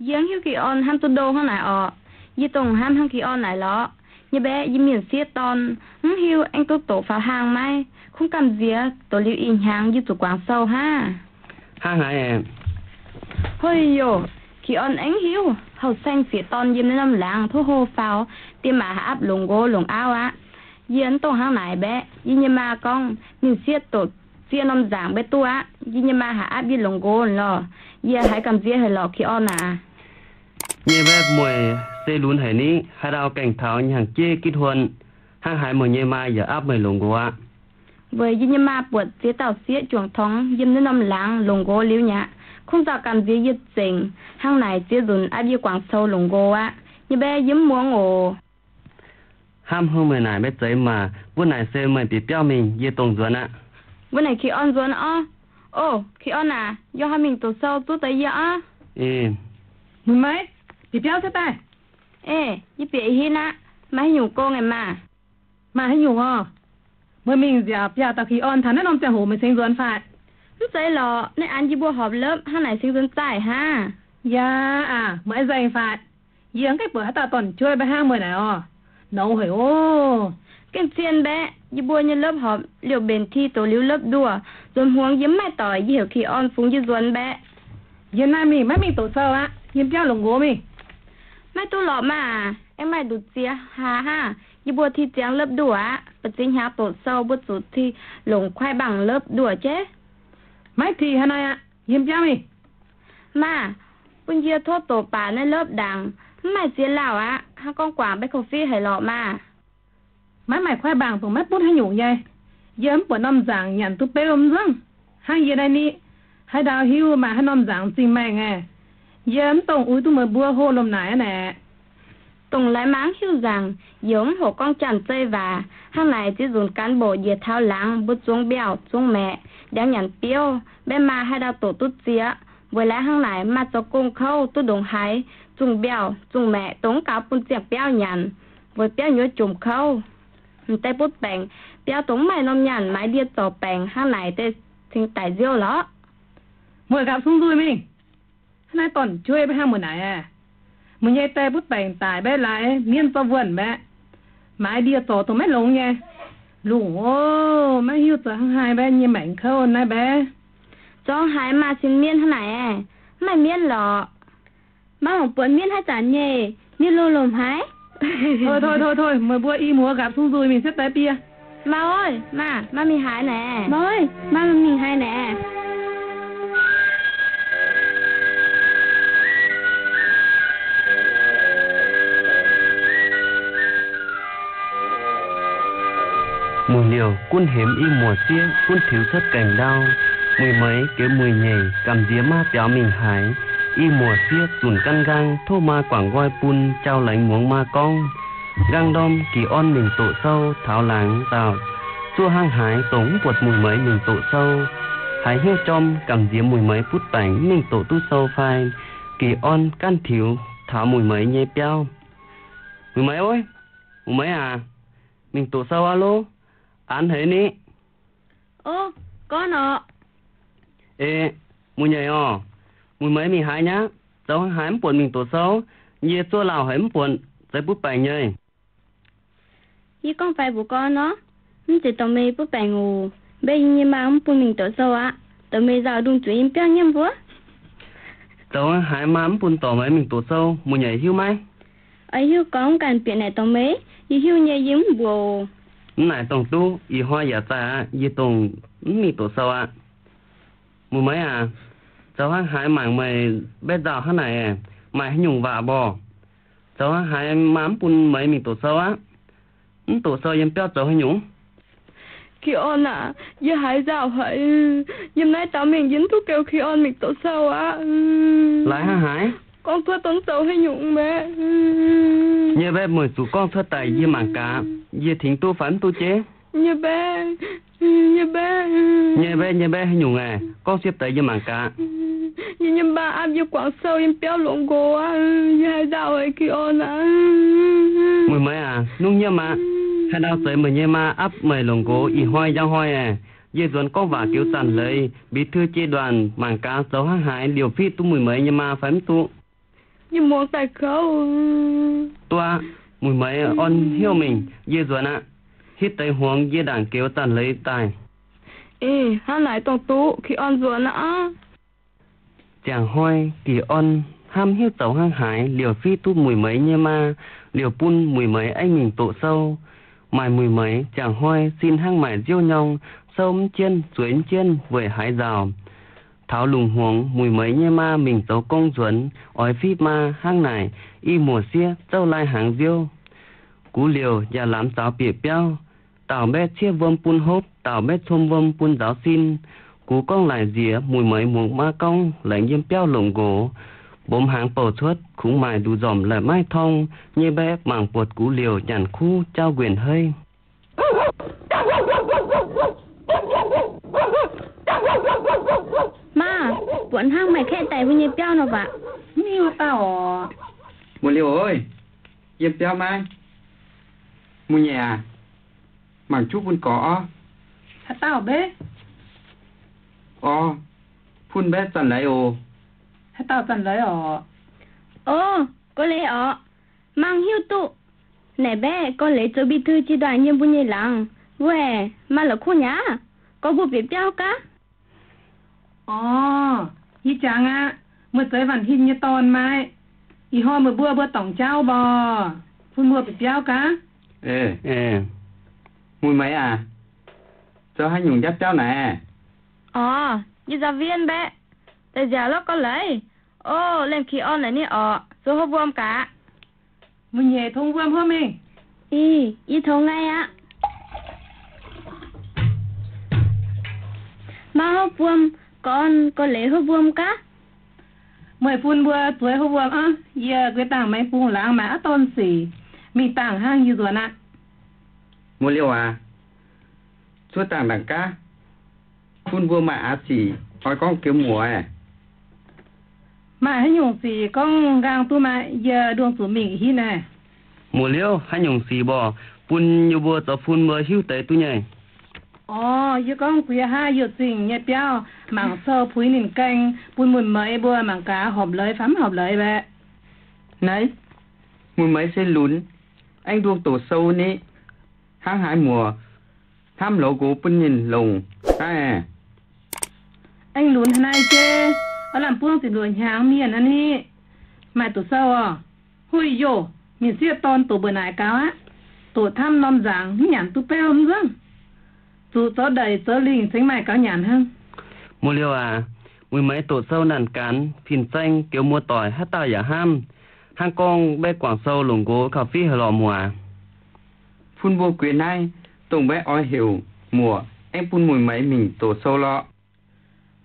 Yie mv hiuv Ki-Orn hnamv duqv ndo hnangv naaic orqc. Yie dongh hnamv hnangv Ki-Orn naaic lorqc. Yie mbaeqc yie mienh sieqv dorn, mv hiuv aengx duqv doqc faaux hlang maiv. Kungx gamh nziex doqc liuz ih hnyangx yie zuqc guangc sou hnangv. Hnangv haaix? Hoi yoc, Ki-Orn aengx hiuv, houh saeng sieqv dorn yiem naaiv norm laangz tov hlo faaux, diex maac haaix aapv longc nqox longc auv aqv. Yie mv dongh hnangv naaic mbaeqc. Yie nyei maa gorngv ninh sieqv doqc zieqv norm nzaangc mbaeqc duqv aqv. Yie nyei maa haaix aapv yie longc nqox lorqc. Yie haiz gamh nziex haic lorqc Ki-Orn aac. Nyei mbaeqc, mueic se lunx haic ni, haaix dauh gaengh taux nyei hnaangx jeiv gitv huon, hnangv haaix mueic nyei maa yaac aapv meih longc nqox aqv. Weic yie nyei maa buatc ziex dauh sieqv juangc tongx yiem naaiv norm laangz longc nqox liuz nyei aqv. Kungx nzauh gamh nziex yie zengc, hnangv naaic ziex nzunc aapv yie guangc sou longc nqox aqv. Nyei mbaeqc, yie mv muangx oc. Hnamv hnangv meih naaic mbaeqc zeiz maah, wuov naaic se meih bieqc biauv mingh, yie dongh nzuonx aqv. Wuov naaic Ki-Orn nzuonx orv. Ov, Ki-Orn aac, yie haih mingh doqc sou zuov deix yie orv. Mueic maiv, bieqc biauv cuotv daaih. Ov, yie bieqc ih hitv aqv. Maaih haaix nyungc gong aeqv maah? Maaih haaix nyungc orv? Meih mingh nziaauc biauv dauh Ki-Orn taux naaiv norm ziangh hoc meih cingx nzuonx fai? Mv zeiz lorqc, naaiv an yie mbuo horpc lopv hnangv naaic cingx nzuonx zaih hnangv. Yaac aac, meih aengx nzaeng fai? Yie mv gaengh buatc haaix dauh dorn-jueiv mbaeqc hnangv meih naaic orv. Nongx haic oc. Gengh zien mbaeqc, yie mbuo nyei lopv horpc liouh mbenc ti doqc liuz lopv nduoh. Nzuonx hmuangx yie mv maaih doic, yie heuc Ki-Orn fungx yie nzuonx mbaeqc. Yie naaiv mingh maiv mingh doqc sou aqv. Yiem biauv longc nqox mingh. Maiv duqv lorqc maah. Aengx maaih nduqc ziex hlaax hnangv. Yie mbuo ti ziangx lopv nduoh aqv. Ba'ziex hnyangx doqc sou mbuo zuqc ti longc kuaaiv mbaengc lopv nduoh jeiv. Maiv ti hnangv naaiv aqv. Yiem biauv mingh. Maah, bun yie tov doqc baac naaiv lopv ndaangc, mv maaih ziex lauh aqv. Hnangv gorngv guangc mbaeqc kouv fiqv haic lorqc maah. Maiv maaih kuaaiv mbaengc dongh maiv butv haaix nyungc nyei. Yie mv buatc norm nzaangc nyanc duqv beuv mv nzungv. Hnangv yie naaiv ni, haaix ndau hiuv maaih haaix norm nzaangc m'zing maengh aeqv. Yie mv dongh uix duqv meih mbuo hlo lomh naaic aqv naeqc. Dongh laaix mangc hiuv nzaangc, yie mv hoqc gorngv janx-zei waac. Hnangv naaic ziex nzunc gan mboc njiec taux laangz mbuo zuangx mbiauh, zuangx maeqc, ndiangx nyanc biouv, mbaeqc maaih haaix ndau doqc duqv zieqv. Weic laaix hnangv naaic maaih zoux gong kouv duqv ndongc haaix, zungh mbiauh, zungh maeqc dongh mv gaux bun ziangh biauv nyanc, weic biauv nyuoz jomc kouv. M'deix butv baengc, biauv dongh mv maaih norm nyaanh maaiz ndie zorc baengc hnangv naaic deix cingx daic nziouv lorqc. Mueiz nqaapc sung nzuih mingh. Hnangv naaiv dorn-jueiv mbaeqc hnangv mueiz naaic aeqv. Meih nyei die butv baengc daic mbaeqc laaix mienv zorqv wuonh mbaeqc, maaiz ndie zorc dongh maiv longx nyei. Lungh oc, maiv hiuv zoux hnangv haaix mbaeqc nyei maengc kouv naaiv mbaeqc. Zoux haaix maaih sin mienv hnangv naaic aeqv, mv maaih mienv lorqc. Maiv longc buonc mienv haaix zanc nyei, mienv lomh lomh haaix. Thôi thôi thôi thôi, meih mbuo i muoz nqaapc sung nzuih mingh cietv deix bie. Maa oi, maa, maa mingh haaix naaic? Maa oi, maa mingh haaix naaic? Muic liouc gunv hemx i muoc sieqv gunv tiux cuotv gaengh ndau. Muic meix geux muic nyeic gamh nziex maa biaux mingh haaix. I muoc sieqv zunc gaanv nqaang tov maa guangc nqoi bun jauv-laengz muangx maa gorngv. Nqaang ndorm Gih Orn mingh doqc sou taux laangz nzauh, zuov hnangv haaix dongh mv buatc muic meix mingh doqc sou. Haiz hnyouv jorm gamh nziex muic meix butv baengc mv mingh doqc duqv sou fai. Gih Orn gaanv tiux taux muic meix nyei biauv. Muic meix oi, muic meix aac, mingh doqc sou aqv lov. An heix ni. Ov, gorngv nor. Ei, muic nyeic orqc, muic meix mingh haaix nyaqv? Zoux hnangv haaix mv buatc mingh doqc sou? Yie zuov lauh haic mv buatc, zeiz butv baengc nyei. Yie gorngv faix mbuox gorn nor, mv zeiz dorh meih butv baengc oc. Mbaeqc yie nyei maa mv bun mingh doqc sou aqv. Dorh meih nzauh ndungh zuiz yiem biauv nyiemv wuov. Zoux hnangv haaix maa mv bun dorh meih mingh doqc sou, muic nyeic hiuv maiv? Oix hiuv gorngv ganh bieqc naaic dorh meih, yie hiuv nyei yie mv mbuox. Mv naaic dongh duqv, ih hnoi yaac zaih aqv, yie dongh mv mingh doqc sou aqv. Muic meix aac, zoux hnangv haaix mangc meih mbaeqc nzauh hnangv naaic, maaih haaix nyungc waac mborqc? Zoux hnangv haaix maa mv bun meih mingh doqc sou aqv? Mv doqc sou yiem biauv zoux haaix nyungc? Ki-Orn aac, yie haiz nzauh haic. Yiem naaiv daux mingh yie mv duqv keu Ki-Orn mingh doqc sou aqv. Laaix hnangv haaix? Gorngv cuotv dongh zoux haaix nyungc mbaeqc. Nyei mbaeqc, meih zuqc gorngv cuotv daaih yie mangc gaax, yie tingx duqv fai mv duqv jeiv. Nyei mbaeqc, nyei mbaeqc. Nyei mbaeqc, nyei mbaeqc, haaix nyungc aeqv, gorngv cuotv daaih yie mangc gaax. Yie nyei maa aapv yie guangc sou yiem biauv longc nqox aqv. Yie haiz nzauh haic Ki-Orn aac. Muic meix aac, nungv nyiemv aqv. Haaix ndau zeiz meih nyei maa aapv meih longc nqox ih hnoi njang hnoi aeqv, yie nzuonx gorngv waac geux zanc leiz mbix tui jiex nduanc mangc gaax zoux hnangv haaix liouc fitv duqv muic meix nyei maa fai mv duqv. yie muangx daaih kouv. Duqv aqv, Muic Meih orn hnyouv mingh, yie nzuonx aqv. Hitv deix hmuangx yie ndaangc geux zanc leiz daaih. Ih, hnangv naaic dongh duqv, Kih Orn nzuonx aqv. Ziangh hnoi Kih Orn hnamv hnyouv zoux hnangv haaix liouc fiv duqv Muic Meih nyei maa, liouc bun Muic Meih aengx mingh doqc sou. Maaih Muic Meih ziangh hnoi sin hnangv maaih nziouv nyorng, souv mv jienv, zueiz mv jienv weic haaix nzauc. Taux lungh hmuangx Muic Meih nyei maa mingh zoux gong nzuonx, oix fiqv maa hnangv naaic, i muoc sieqv zouv lai hnaangx nziouv. Gux liouc yaac lamz zaux bieqc biauv, dauh mbaeqv ciev wuom bun hopv, dauh mbaeqv com wuom bun nzaaux sin. Gux gorngv laaic nziex, Muic Meih mungx maiv gorngv, laengz yiem biauv longc nqox. Mbomx hnaangx bouh cuotv, kungx maaih nduqc nzormc laaic maiv torng, nyei mbaeqv mangc buatc gux liouc nyanc kuv jauv nquenc heiv. Maa, buatc hnangv maaih kaeqv daic mbuo nyei biauv nor baac. Mv hiuv dauh oc. Muoz-liuh oc, yiem biauv maiv? Muoz-nyeic aac, mangc juv bun gorx orv. Haaix dauh mbaeqv? Orv, fun mbaeqv Zanc Leiz oc. Haaix dauh Zanc Leiz oc? Orv, gorx-leiz oc. Mangc hiuv duqv. Naaic mbaeqv gorx-leiz zoux bi thư jiex ndaaih yiem mbuo nyei laangz. Weic maaih la'kuqv nyei aqv. Gorx mbuo bieqc biauv gaav. Orv, yie jangx aqv. Meih zeiz Waanc Hin nyei dorn maiv? Ih hnoi meih mbuo mbuo dorngc jauv mborqc, fun mbuo bieqc biauv gaav. Muic Meih aac, zoux haaix nyungc njaaux biauv naaic? Orv, yie nzaaux wien mbaeqv. Daaih nziaauc lorqc gorx-leiz. Ov, laengh Kih Orn naaic ninh orqc, zoux hopv wuom gaax. Muic Nyeic tongx wuom hopv mingh. Ih, yie tongx nqaai aqv. Maa hopv wuom, gorn gorx-leiz hopv wuom gaav. Meih fun mbuo zueiz hopv wuom aqv. Yie guei dangh meih bung laangz maaih aqv dorn sic, mingh dangh hnangv, yie nzuonx aqv. Muoz-liouh aac, zuov dangh ndaangc gaav. Fun mbuo maaih aqv sic oix gorngv geux muoz. Maaih haaix nyungc sic gorngv nqaang duqv maah, yie nduong zuqc mingh hitv naaiv. Muoz-liouh, haaix nyungc sic mborqc bun yie mbuo zoux fun mbuo hiuv deix duqv nyei? Orv, yie gorngv guiex haav youh zingh nyei biauv mangc sou puix ninh gaeng, bun Muic Meih mbuo mangc gaax horpc leiz fai mv horpc leiz baeqv. Naaiv, Muic Meih se lunx, aengx nduong doqc sou ni, hnangv haaix muoc hnamv loz-nqox bun ninh longc naaiv. Aengx lunx haaix nai jei, oix lamh buangv ziepc luoqc hnyangx mienh aqv ni, maaih doqc sou orqc. Hui yoh, mienh sieqv dorn doqc mbuoqc naaic gaux aqv. Doqc hnamv norm nzaangc mv nyanc duqv beuv mv nzangv. Zuqc zoux ndeic zoux lingh cingx maaih gaux nyanc hnangv. Muoz-liouh aac, Muic Meih doqc sou naanc gaanx, fin-saeng, geux muoz-doic haaix dauh yaac hnamv. Hnangv gorngv mbaeqv guangc sou longc nqox kaux fiqv haic lorqc muoc. Fun mbuo guiex naaiv, dongh mbaeqv oix heuc muoc aengx bun Muic Meih mingh doqc sou lorqc.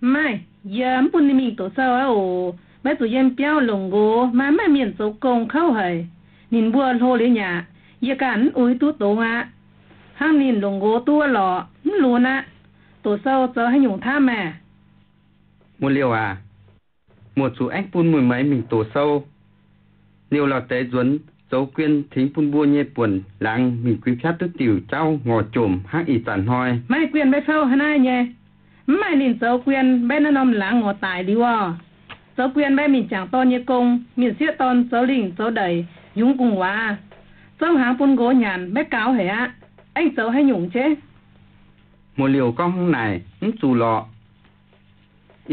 Mv maaih, yie mv bun ninh mingh doqc sou aqv oc. Mbaeqv zuqc yiem biauv longc nqox, maaih mv maaih mienh zoux gong kouv haic. Ninh mbuo hlo liuz nyaqc, yie ganh mv uix duqv dongz aqv. Hnangv ninh longc nqox duqv wuov lorqc, mv lunx aqv. Doqc sou zoux haaix nyungc hnamv maah? Muoz-liouh aac, muoc zuqc aengv bun Muic Meih mingh doqc sou. Liouh la'deix nzuonx zoux guen tengx bun mbuo nyei buonc laangz mingh guix piatv duqv diuc jauv ngorc jomc hnangv ih zanc hnoi. Maiv guen mbaeqv fouv hnangv naaiv nyei. Mv maaih ninh zoux guen, mbaeqv naaiv norm laangz ngorc daic liuz orqc. Zoux guen mbaeqv mingh jangc dorn nyei gong, mienh sieqv dorn zoux lingh zoux ndeic, yungz gu'nguaaz, zouv hnaangx bun nqox nyanc, mbaeqv gaux haic aqv. Aengv zoux haaix nyungc jienv? Muoz-liouh gorngv hnangv naaic mv zuqc lorqc.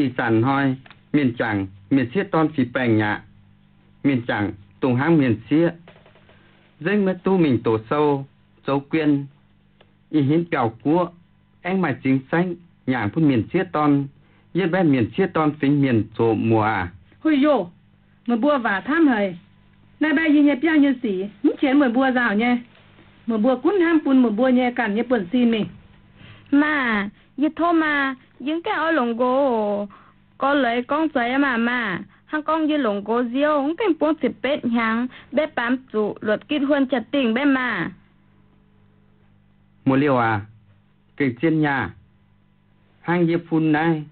Ih zanc hnoi, mienh jangc mienh sieqv dorn fih baengc aqv. Mienh jangc dongh hnangv mienh sieqv, nzengc maiv duqv mingh doqc sou, zoux guen. Ih hinv biauv-guoqv aengv maaih zingx saengv nyaangc bun mienh sieqv dorn, yie mbaeqv mienh sieqv dorn fingx mienh zoqc muoz aac. Hui-yoh, meih mbuo waac hnamv haic. Naaiv mbaeqv yie nyei biauv nyei sic mv qienx meih mbuo nzauh nyei. Meih mbuo gunv hnamv bun meih mbuo nyei ganh nyei buonv-sin mingh. Maah, yie tov maah, yie mv gaengh oix longc nqox. Gorx-leiz gorngv zeix maah maah, hnangv gorngv yie longc nqox nziouv mv gaengh buangv ziepc betv hnyangx, mbaeqv baamz zuqc luotc gitv huon jaa-dingh mbaeqv maah. Muoz-liouh aac, gengh zien nyaac. Hnangv yie fun naaiv,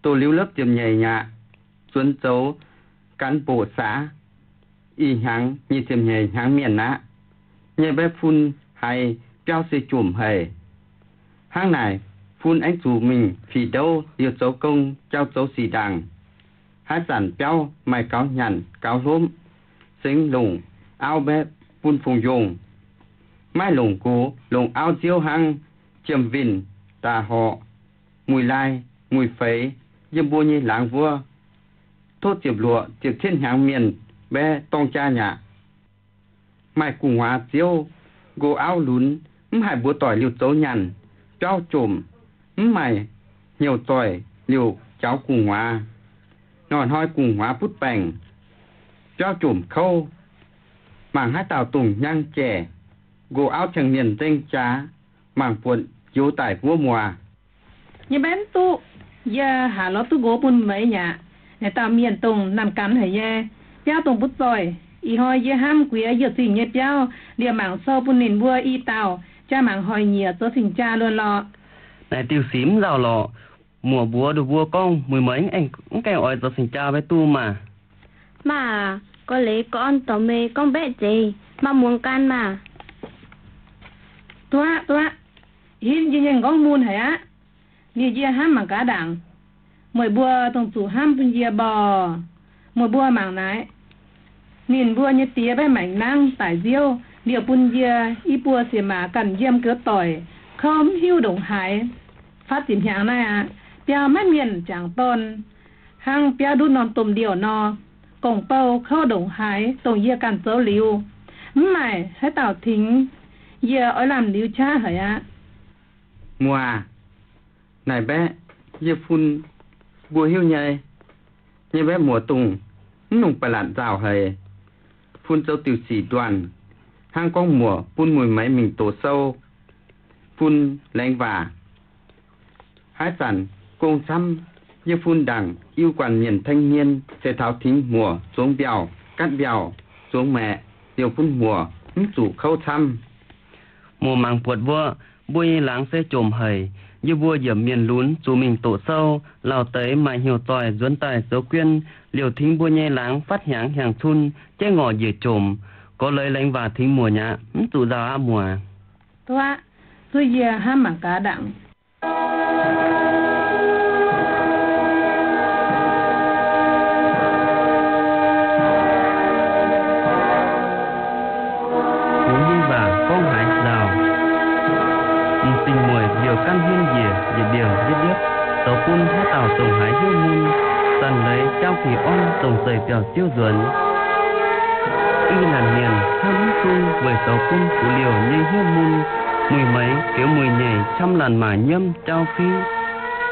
doz-liuz lopv ziepc nyeic nyaac, zuonx zoux gan mboqc saax, ih hnyangx nyic ziepc nyeic hnyangx mienh aqv. Nyei mbaeqv fun haiz biauv se jomc haic. Hnangv naaic, fun aengv zuqc mingh fic ndouv liouh zoux gong jauv zoux sic ndaangc. Haaix zanc biauv maaih gaux nyanc gaux hlomv, sengx longc auv mbaeqv bun fungx yongh. Maiv longc nqox longc auv nziouv hnangv, jiem winh, daaih horc, muic lai, muic feix, yiem mbuo nyei laangz wuov. Tov ziepc luoqc ziepc cietv hnyangx mienh mbaeqv dorng jaa nyaqc. Maaih gu'nguaaz nziouv, nqox auv lunx, mv haih mbuox doic liuz zoux nyaanh. Biauv jomc, mv maaih hnyouv zoih liuz jaux gu'nguaaz. Hnoi-hnoi gu'nguaaz butv baengc, biauv jomc kouv. Mangc haaix dauh dongh hnyangx jaic, nqox auv ceng mienh nzeng jaax, mangc buatc youz daic buov muoz. Yie mbaeqv mv duqv. Yie haaix lorz duqv nqox bun meih nyaqc. Naaiv dauh mienh dongh naanh gan haic nyei, biauv dongh butv zoih. Ih hnoi yie hnamv guiex youh zingh nyei biauv, liemh mangc sou bun ninh mbuo i dauh, jaa mangc hoic nyiec zoux cing-jaa luonx lorqc. Naaiv diuh sic mv nzauh lorqc. Muoc mbuox nduqc mbuo gorngv muic meih mv gaengh oix zoux cing-jaa mbaeqv duqv maah. Maah, gorx-leiz gorn dorh meih gorngv mbaeqv zeiz, maaih muangx gan maah. Duqv, duqv. Hinv yie nyei m'nqorngv mun haic aqv. Ninh yie hnamv mangc gaax ndaangc. Meih mbuo dongh zuqc hnamv bun yie mborqc. Meih mbuo mangc naaiv. Ninh mbuo nyei diex mbaeqv maengc nangv daic nziouv, liouh bun yie i buo sieqv maac ganh yiem geux doic, kouv mv hiuv ndongc haaix. Fatv ziepc hnyangx naaiv aqv, biauv maiv mienh jangx dorn, hnangv biauv ndutv norm domh liouh nor. Gong-bou kouv ndongc haaix dongh yie ganh zoux liuz, mv maaih haaix dauh tengx. Yie oix lamh liuz qaqv haic aqv. Muoz, naaic mbaeqv yie fun mbuo hiuv nyei. Nyei mbaeqv muoz dongh mv nungx ba'latc nzauh haic. Fun zoux diuc sic nduanh, hnangv gorngv muoc bun muic-maix mingh doqc sou, fun laengz waac. Haaix zanc gong camv, yie fun ndaangc iu guanh mienh tengx hmien se taux tengx muoc zuangx mbiauh, gatv mbiauh, zuangx maeqc, liouh bun muoc mv zuqc kouv camv. Muoc mangc buatc mbuo, mbuo nyei laangz se jomc haic. Yie mbuo yiemc mienh lunx zuqc mingh doqc sou, lauh deix maaih hnyouv zoih nzuonx daaih zoux guien, liouh tengx mbuo nyei laangz fatv hnyangx hnyangx cun, jaiv ngorc njiec jomc. Gorx-leiz laengz waac tengx muoc aqv, mv zuqc nzauh aqv muoc. Duqv, zuov yie hnamv mangc gaax ndaangc. Muoc nyei waac gorngv haaix nzauh, m'zing mueic liouh gaanv hmien njiec yietc mbiouh yietc liepv, zoux bun haaix dauh dongh haaix hnyouv mun. Zanc leiz jauv geh orn dongh zeiv biauv-ziouv nzuonx. I naanc mienh hnamv mv sung weic zoux bun gux liouh nyei hnyouv mun. Muic-maix geux muic-nyeic camv laanh maac nyiemv jauv fiuv.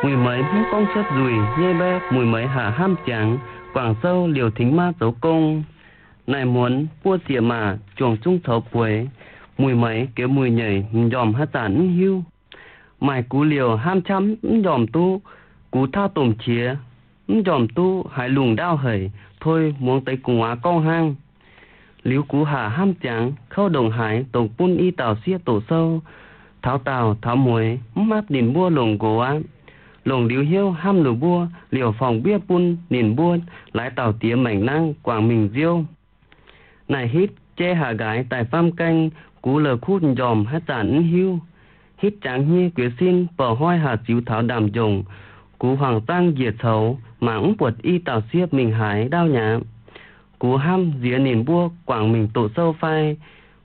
Muic-maix mv gorngv cuotv nzuih nyei mbaeqv muic-maix haac hnamv ziangx guangc sou liouh tengx maa zoux gong. Naaic muonz buo sieqv maac juangc zungv coux bueix, muic-maix geux muic-nyeic m'njormh haaix zanc mv hiuv. Maaih gux liouh hnamv camv mv njormh duqv, gux tauv domh qiex mv njormh duqv haaix lungh ndaauv haic, toi muangx deix gu'nguaaz gorngv hnangv. Liuz gux haac hnamv ziangx kouv ndongc haaix dongh bun i dauh sieqv doqc sou. Taux daauh taux mueiz mv mapv ninh mbuo longc nqox aqv. Longc liuz hnyouv hnamv ninh mbuo liouh forng-mbiev bun ninh mbuo laaix dauh diex maengc nangv guangc mingh nziouv. Naaic hitv jai haac nqaaix daaih faam gaeng, gux la'kuqv m'njormh haaix zanc mv hiuv. Hitv jangx hniev guiex sin borqv hnoi haac ziux taux ndaamv-njongh, gux huaang zaangv njiec coux mangc mv buatc i dauh sieqv mingh haaix ndaauv nyaqv. Gux hnamv nziex ninh mbuo guangc mingh doqc sou fai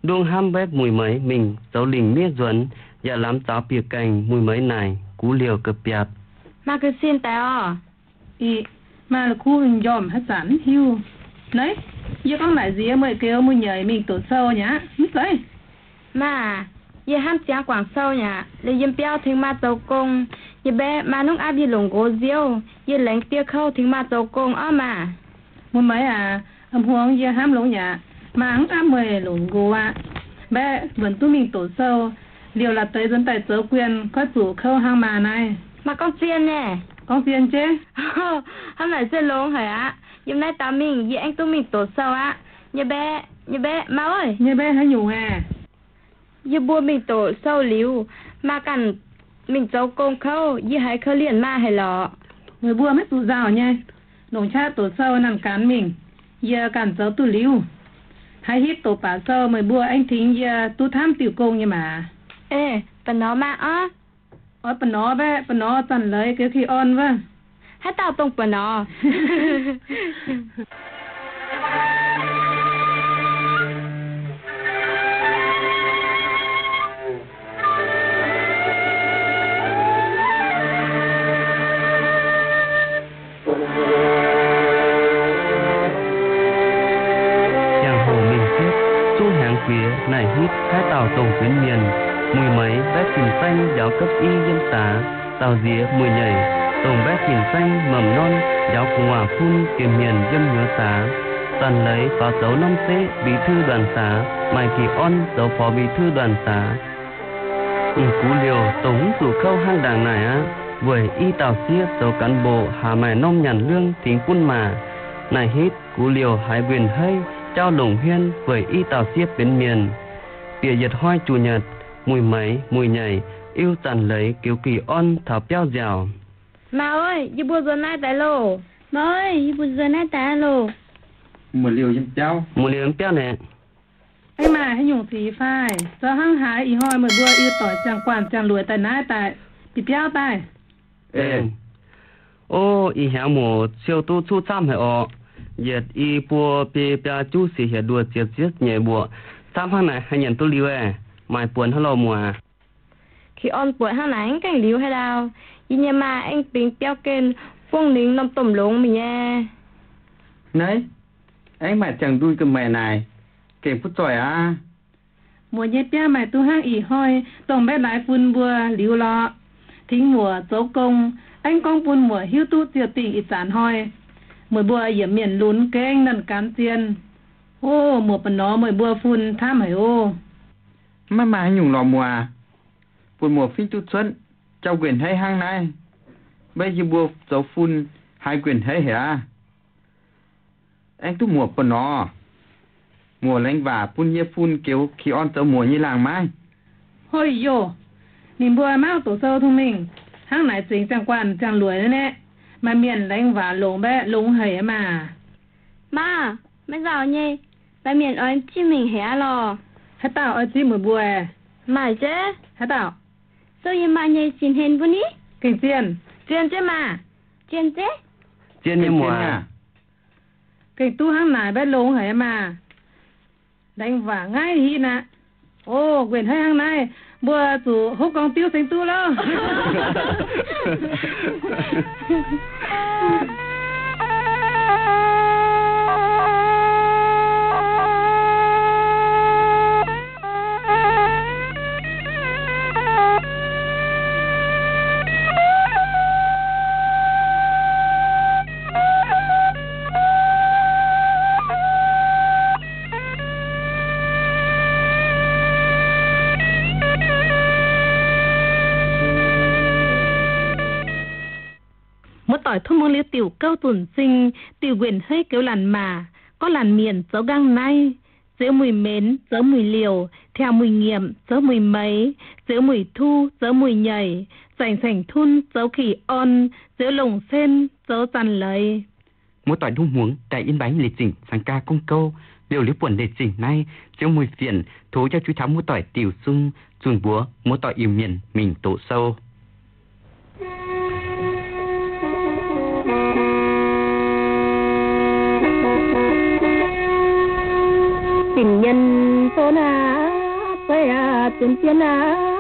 nduov hnamv mbaeqv muic-maix mingh zoux lingc miev nzuonx, yaac lamz zaux bieqc gaengh muic-maix naaic gux liouh ga'biaatc. Maa gux sin daaih orqc? Ih, maa la'kuqv m'njormh haaix zanc mv hiuv. Naaiv, yie gorngv naaic nziex mueic geux muic-nyeic mingh doqc sou nyaqv, mv zeiz? Maa, yie hnamv ziangx guangc sou nyaqv, liuz yiem biauv tengx maa zoux gong. Yie mbaeqv maa mv aapv yie longc nqox nziouv, yie laengz dieh kouv tengx maa zoux gong orv maa. Muic-maix aac, a'hmuangx yie hnamv longx nyaqv, maa mv aapv meih longc nqox aqv. Mbaeqv mbuonx duqv mingh doqc sou, liouh la'deix nzuonx daaih zoux guien, goiv zuqc kouv hnangv maa naaiv. Maa gorngv zien nyei. Gorngv zien jeiv. Hnamv naaic se longx haic aqv. Yiem naaiv daux mingh yie aengx duqv mingh doqc sou aqv. Nyei mbaeqv, nyei mbaeqv, maa oc. Nyei mbaeqv haaix nyungc aeqv? Yie mbuo mingh doqc sou liuz, maa ganh mingh zoux gong kouv, yie haiz korv-lienh maa haic lorqc. Meih mbuo maiv zuqc nzauh nyei. Longc qaqv doqc sou naanh gaanx mingh, yie ganh zoux duqv liuz. Haiz hitv doqc baac sou meih mbuo aengx tengx yie duqv hnamv diuh gong nyei maah. Eix, ba'nor maa orv. Oix ba'nor mbaeqv, ba'nor zanc leiz geux ki orn wuov. Haaix dauh dongh buonc nor? Ziangh hoc mingh ziepv, zuqv hnyangx guiex naaic hitv haaix dauh dongh benx mienh, muic meix mbaeqv fin-saengv njaaux gapv i yiem saax, dauh nziex muic nyeic dongh mbaeqv fin-saengv mamh norm njaaux gu'nguaaz fun gemh hmien yiem nyuoz saax. Zanc leiz faaux zoux norm zeqv mbix tux nduanh saax, maaih gih orn zoux porx mbix tux nduanh saax. M'gux liouh dongh mv zuqc kouv hnangv ndaangc naaic aqv. Weic i dauh sieqv zoux ganh mboqc haaz maaih norm nyaanh liangv tingx bun maah. Naaic hitv gux liouh haiz nquenc-heiv jauv longc hmien weic i dauh sieqv benx mienh. Bieqc yietc hnoi juqc nyatc, muic meix muic nyeic iu zanc leiz geux gih orn taux biauv nziaauc. Maa oix, yie mbuo nzuonx naaiv daaih loh. Maa oix, yie mbuo nzuonx naaiv daaih loh. Muoz-liouh yiem biauv, muoz-liouh yiem biauv naaic. Aengx maaih haaix nyungc sic fai? Zoux hnangv haaix ih hnoi meih mbuo iu doic ziangh guanh ziangh lueic daaih naaiv daaih bieqc biauv daaih? O, ih hnyangx muoc ciou duqv cuqv camv haic orqc. Yietc i buo biei biaa juv siec hieh nduoh ziepc ziepc nyeic mbuoqc. Camv hnangv naaic haaix nyanc duqv liuz aeqv? Maaih buonc hnangv loh muoc. Gih orn buatc hnangv naaic mv gaengh liuz haaix ndau. Yie nyei maa aengx bingx biauv gen fongv ningx norm domh longx mingh nyei. Naaiv, aengx maaih ziangh ndui ga'maeqc naaic, gengh butv zoih aqv. Muoc nyei biauv maaih duqv hnangv ih hnoi dongh mbaeqv laaix fun mbuo liuz lorqc. Tingx muoc zoux gong, aengx gorngv bun muoc hiuv duqv ziouc dingh ih zanc hnoi. Meih mbuo yietc mienh lunx gengh nanc gan zien. O, muoc ba'nor meih mbuo fun camv haic o. Maiv maaih haaix nyungc lorqc muoc. Bun muoc fingx duqv cuotv jauv nquenc-haiv hnangv naaiv. Maiv yie mbuo zoux fun haiz nquenc-haiv haic aqv. Aengx duqv muoc ba'nor. Muoc laengz waac bun yie fun geux kih orn zoux muoc nyei laangz maiv? Hoi yoh, ninh mbuo mauv doqc sou tong mingh, hnangv naaic zingx ziangh guanh ziangh lueic naaiv. Maaih mienh laengz waac longc mbaeqc longx haic aqv maah. Maa, maiv nzauh nyei, maaih mienh oix zipv mingh haic aqv lorh. Haaix dauh oix zipv meih mbuo? Maaih zeiv. Haaix dauh? Sou yie maa nyei sin hlen mbuo ni. Gengh zienh. Zienh jienv maah. Zienh zeiv. Zienh nyei muoc. Gengh duqv hnangv naaic mbaeqc longx haic maah. Laengz waac ngaih hitv aqv. O, nquenc-haiv hnangv naaiv, mbuo zuqc hopv gorngv diuv seng duqv loh. Muoz-doic tov muangx liuz diuc gouv zunc sing, diuc nquenc haiv geux laanh maac, gorngv laanh mienh zoux nqaang naaiv, zeux muic menx, zoux muic liouc, tiaauc muic nyiemc, zoux muic meix, zeux muic tu, zoux muic nyeic, zaengc saeng-tun, zoux kih orn, zeux longc sen, zoux zanc leiz. Muoz-doic nduqc muangx daaih in mbaengx leiz-zingh cangx gaax gorngv gouv liouh liuz buonc leiz-zingh naaiv, zeux muic fienx tov jauv juiv taux muoz-doic diuc zung zunh mbuox muoz-doic Iu-Mienh mingh doqc sou. Zinh nyen bou naaiv, beiv aac zunc jienv naaiv,